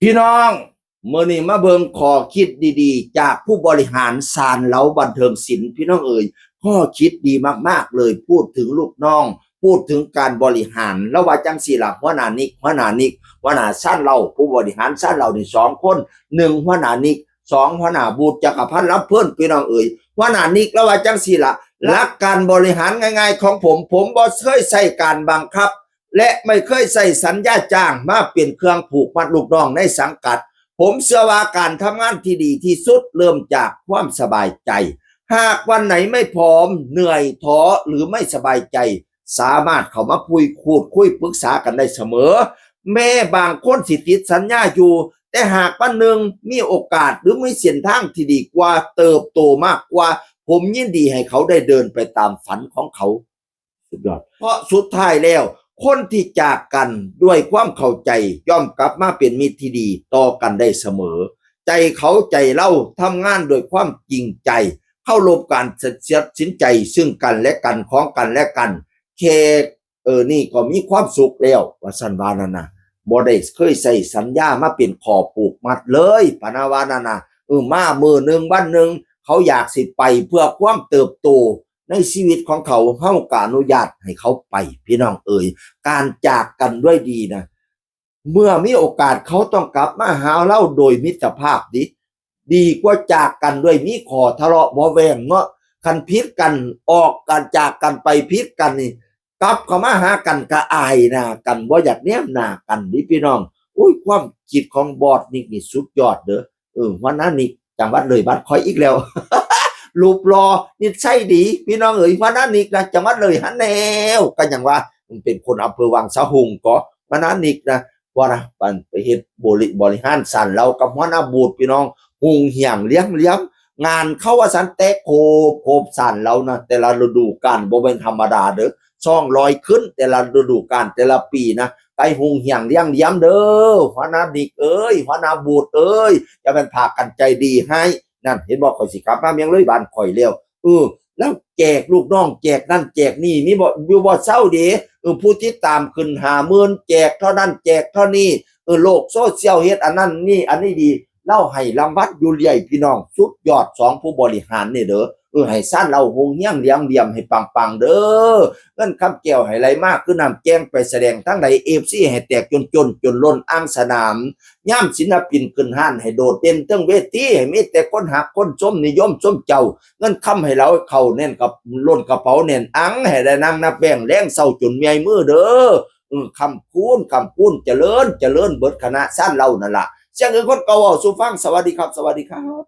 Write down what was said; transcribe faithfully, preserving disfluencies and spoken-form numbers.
พี่น้อง มื้อนี้มาเบิ่งข้อคิดดีๆ จากผู้บริหารศาลเหลาบันเทิงศิลป์ พี่น้องเอ๋ย ข้อคิดดีมากๆเลย พูดถึงลูกน้อง พูดถึงการบริหาร แล้วว่าจังซี่ล่ะ หัวหน้านิก หัวหน้านิก หัวหน้าศาลเหลา ผู้บริหารศาลเหลานี่สองคน หนึ่งหัวหน้านิก สองหัวหน้าบูธ จักรพันธ์ลำเพิ่น พี่น้องเอ๋ย หัวหน้านิก แล้วว่าจังซี่ล่ะ หลักการบริหารง่ายๆของผม ผมบ่เคยใช้การบังคับ และไม่เคยใช้สัญญาจ้างมาเป็นเครื่องผูกมัดลูกน้องในสังกัด ผมเชื่อว่าการทำงานที่ดีที่สุดเริ่มจากความสบายใจ หากวันไหนไม่พร้อม เหนื่อย ท้อ หรือไม่สบายใจ สามารถเข้ามาพูด พูดคุยปรึกษากันได้เสมอ แม้บางคนสิติดสัญญาอยู่ แต่หากวันหนึ่งมีโอกาสหรือมีเส้นทางที่ดีกว่า เติบโตมากกว่า ผมยินดีให้เขาได้เดินไปตามฝันของเขา สุดยอด เพราะสุดท้ายแล้ว คนที่จากกันด้วยความเข้าใจ ย่อมกลับมาเป็นมิตรที่ดีต่อกันได้เสมอ ใจเขาใจเราทำงานด้วยความจริงใจ เคารพการตัดสินใจซึ่งกันและกัน ของกันและกัน แค่ เออ นี่ก็มีความสุขแล้ว ว่าซั่นว่านั่นนะ บ่ได้เคยใช้สัญญามาเป็นข้อผูกมัดเลย พะนะว่านั่นนะ เออ มามื้อหนึ่งวันหนึ่ง เขาอยากสิไปเพื่อความเติบโตในชีวิตของเขา เฮาก็อนุญาตให้เขาไป พี่น้องเอ๋ย การจากกันด้วยดีนะ เมื่อมีโอกาสเขาต้องกลับมาหาเราโดยมิตรภาพดิ ดีกว่าจากกันด้วยมีข้อทะเลาะเบาะแว้งเนาะ คันผิดกัน ออกกัน จากกันไปผิดกันนี่ กลับเข้ามาหากันก็อายหน้ากัน บ่อยากแนมหน้ากันดิพี่น้อง อุ้ย ความคิดของบอสนิกนี่สุดยอดเด้อ เออ หัวหน้านิก จังหวัดเลยบ้านข้อยอีกแล้ว รูปหล่อ นิสัยดี พี่น้องเอ๋ย หัวหน้านิกนะ จังหวัดเลยหั้นแหล้ว ก็หยังว่ามันเป็นคนอำเภอวังสะพุงก็ หัวหน้านิกนะ ว่านะ มันไปเฮ็ดบริ บริหารศาลเหลากับหัวหน้าบูธ พี่น้อง ฮุ่งเหี่ยงเลี้ยมเลี้ยม งานเขาว่าซั่น แตกโคบโคบศาลเหลานะ แต่ละฤดูกาลบ่แม่นธรรมดาเด้อ สองร้อยขึ้น แต่ละฤดูกาล แต่ละปีนะ ไปฮุ่งเหี่ยงเลี้ยงเลี้ยมเด้อ หัวหน้านิกเอ้ย หัวหน้าบูธเอ้ย อย่าแม่นพากันใจดีให้ นั่น เห็นบ่ ข้อยสิกลับมาเมืองเลยบ้านข้อยแล้ว เออ แล้วแจกลูกน้อง แจกนั่นแจกนี่ มีบ่ อยู่บ่เซาเด้ เออ ผู้ติดตามขึ้นห้าหมื่น แจกเท่านั้น แจกเท่านี้ เออ โลกโซเชียลเฮ็ดอันนั้นนี่ อันนี้ดี ลาวให้รางวัลอยู่เรื่อยพี่น้อง สุดยอดสองผู้บริหารนี่เด้อ เออ ให้ศาลเหลาฮุ่งเหี่ยงเลี้ยงเลี้ยมให้ปังๆเด้อ เงินคำแก้วให้ไหลมาคือน้ำแก้งไปแสดงทางใด เอฟซี ให้แตกจนจน จนล้นอ่างสนาม ยามศิลปินขึ้นฮ้านให้โดดเด่นเทิงเวที ให้มีแต่คนฮักคนชมนิยมชมเจ้า เงินคำให้เหลาเข้าแน่นกับ ล้นกระเป๋าแน่นอัง ให้ได้นั่งนับแบงค์แลงเช้าจนเมื่อยมือเด้อ เออ ค้ำคูณ ค้ำคูณ เจริญ เจริญเบิดคณะศาลเหลานั่นล่ะ เสียงอื่นคนเก่าเว้าสู่ฟัง สวัสดีครับ สวัสดีครับ